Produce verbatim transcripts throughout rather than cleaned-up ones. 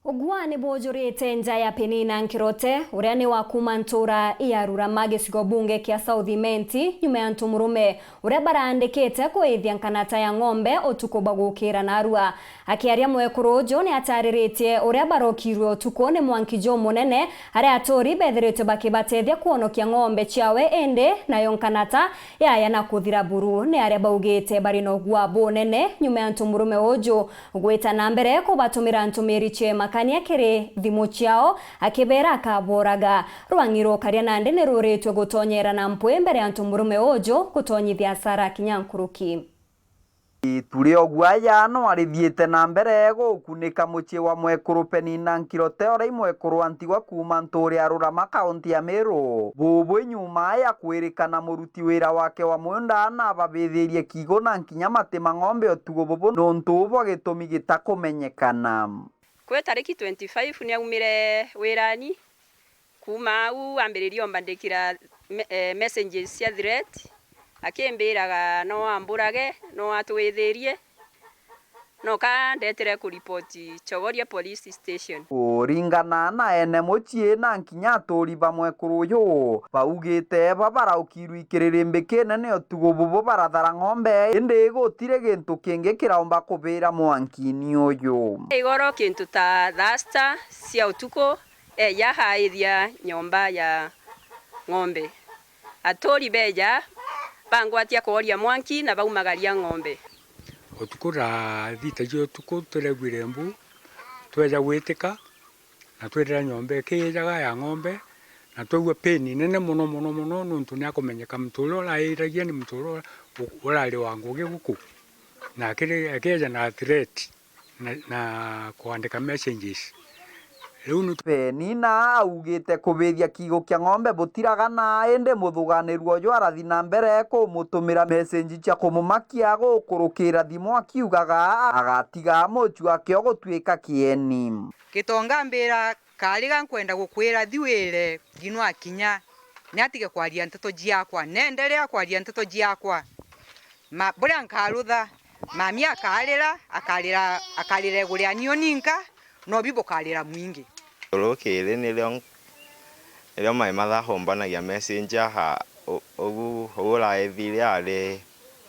Ugwa ni bujurite nja ya Penina Nkirote, uria ni wa kuuma ntuura ya Rurama, gicigo bunge kia South Imenti, nyuma ya antu murume uria baraandikite kuithia nkanata ya ng'ombe utuku bwa gukira narua. Akiaria, mwekuru uju ni atariritie uria barokirwe utuku ni mwanki jumunene, aria aturi bethiritwe bakibatethia kwonokia ng'ombe ciawe, indi nayo nkanata yaya na kuthira buru. Ni aria baugite bari na ugwa bunene nyuma ya antu murume uju gwita na mbere kubatumira ntumiri cia makania kiri thimu ciao, akibera akaboraga. Rwang'i rukaria nandi ni ruritwe gutonyera na mpwi mbere ya antu murume uju gutonyithia asara kinya nkuruki. Itu ria ugwaya no arithiite na mbere gukunika mucii wa mwekuru Penina Nkirote, uria i mwekuru wa ntigwa kuuma ntuuri ya Rurama, kaunti ya Meru. Bubu nyuma ya kwirikana muruti wira wake wa munda na ababithirie kiigo na nkinya mati ma ng'ombe utuku bubu nontu bwa gitumi gitakumenyekana. Kwi tariki twenty-five ni aumire wirani. Kuuma au ambiririe ombandikira me-, eh, messages cia threat, akimbiraga no amburage, no atwithirie, no ka ndetere kuripoti Chogoria Police Station. Kuringana na ene mucii na nkinya aturi ba mwekuru uyu, baugite ba baraukirwe ikiririmbiki inene utuku bubu barathara ng'ombe, indi gutiri gintu kingi kiraumba kubira mwankini uyu. Igoro kintu ta thaa sita cia utuku, eeja aithia nyomba ya ng'ombe. Aturi beeja, bangwatia kworia mwanki na baumagaria ng'ombe. Utuku thaa thita cia utuku, turaiguire mbu, tweeja gwitika, na twirira nyomba ikiijaga ya ng'ombe, na twaigua pain nene mono, mono, mono, nontu ni akumenyeka muntu uria urairagia ni muntu uria u-, urari wa ngugi guku, na akiri-, akieja na threat. Na, na kwandika messages. Riu ni Penina augite kubithia kiigo kia ng'ombe butiragana, indi muthuganirua uju arathi na mbere kumutumira message cia kumumakia gukurukira thimu akiugaga agatiga mucii wake ugutuika kieni. Gitonga ambira, "Kariga nkwenda gukwira thiwire nginwa akinya, ni atige kwaria nteto ciakwa, nenderea kwaria nteto ciakwa." Ma-, buria nkarutha, mami akarira, akarira, akarira iguru ya niu ninka, nobi bukarira mwingi. Rukiri nirio, nirio mai mathahumbanagia message aha, u-, ugu, ugu uraethire ari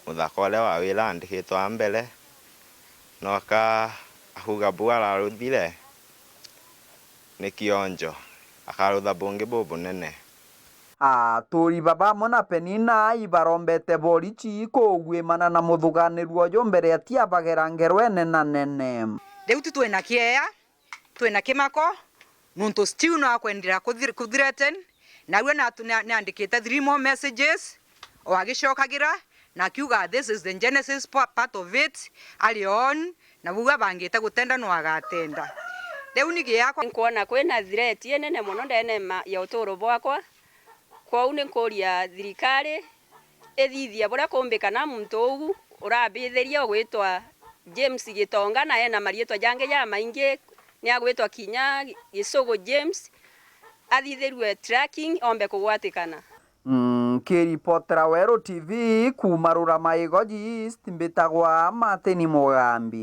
muthaka uria wa wira andikitwe a mbere, noka akuga bu araruthire ni kionjo, akarutha bungi bubunene. Aturi baba amwe na Penina ibarombete borichi kugwimana na muthuganirua uju mbere atiabagera ngerwene na nene. Riu tu twina kieya, twina kimako, nontu still no akwendera kuthir-, kuthreaten, narua natu-, ni-, niandikite three more messages, o agicokagira, na akiuga, "This is the genesis pa-, part of it," ari on, na bau abangite gutenda no agatenda. Riu ni giakwa. Nkwona kwina threat inene mono ndene ma-, ya uturo bwakwa, kwou ni nkuria thirikari ithithia buria kumbikana muntu uu urabithiria ugwitwa James Gitonga, na ena mariitwa jangi jamaingi, ni agwitwa kinya Gisugu James, athithirue tracking ombe kugwatikana. Nkiripotera Weru T V kuuma Rurama Igoji East, mbitagwa Martin Mugambi.